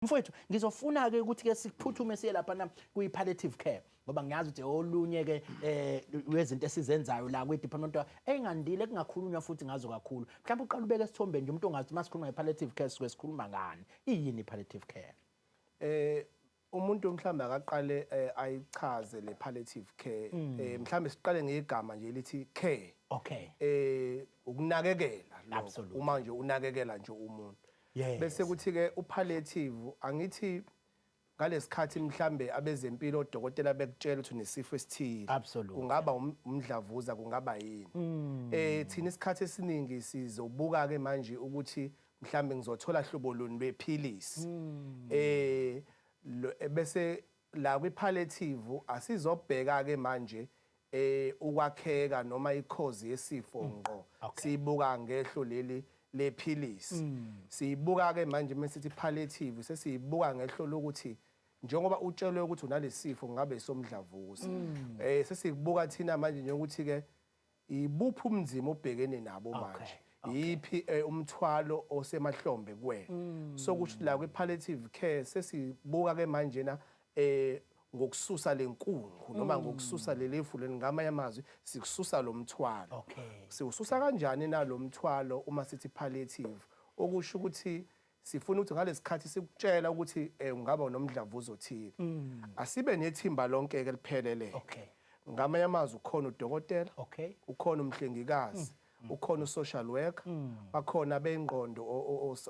Mfowethu, ngizofuna-ke ukuthi-ke siphuthume siye laphana kwi-palliative care, ngoba ngiyazi ukuthi olunye-ke wezinto esizenzayo la kwi-department engandile kungakhulunywa futhi ngazo kakhulu. Mhlawumbe uqala ubeke esithombeni nje umuntu ongazi uma sikhuluma nge-palliative care sisuke sikhuluma ngani. Iyini i-palliative care? Umuntu mhlawumbe akaqale ayichaze le palliative care. Mhlawumbe siqale ngegama nje elithi care. Ukunakekela lokho. Uma nje unakekela nje umuntu. Bese kuthi ke upalliative, angithi ngalesikhathi mhlambe abezempilo, odokotela bekutshela ukuthi unesifo esithile. Kungaba umdlavuza, kungaba yini. Thina isikhathi esiningi sizobuka ke manje ukuthi mhlambe ngizothola hlobo luni lwephilisi. Bese la kwi palliative asizobheka ke manje ukwakheka noma i-cause yesifo ngqo. Siyibuka ngehlo leli lephilisi. Siyibuka ke manje mesithi palliative, sesiyibuka ngehlo lokuthi njengoba utshelwe ukuthi unalesifo, ngabe somdlavuza. Sesikubuka thina manje nje ke ibuphi umnzima obhekene nabo manje. Yiphi umthwalo osemahlombe kuwena. So kusho la kwi palliative care sesibuka ke manje na ngokususa lenkungu noma ngokususa lelifu leli, ngamanye amazwi sikususa lo mthwalo. Siwususa kanjani na lo mthwalo uma sithi palliative? Okusho ukuthi sifuna ukuthi ngalesikhathi sikutshela ukuthi ungaba nomdlavuza othile, asibe nethimba lonke ke liphelele. Ngamanye amazwi ukhona udokotela, ukhona umhlengikazi, ukhona usocial worker, bakhona abengqondo,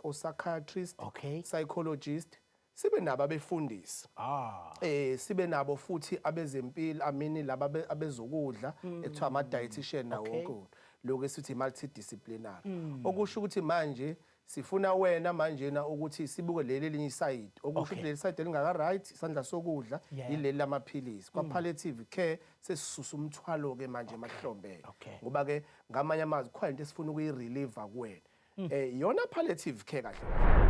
o-psychiatrist, psychologist, sibe nabo abefundisi. Sibe nabo futhi abezempilo, amini laba abezokudla ekuthiwa ama dietitian nawo wonke lokho esithi multidisciplinary. Okusho ukuthi manje sifuna wena manje na ukuthi sibuke leli elinye isayidi, okusho ukuthi leli side elingaka right, isandla sokudla, yileli lamaphilisi. Kwa palliative care sesisusa umthwalo ke manje emahlombe, ngoba ke ngamanye amazwi khona into esifuna ukuyirelieve kuwena. Iyona palliative care kahle kahle.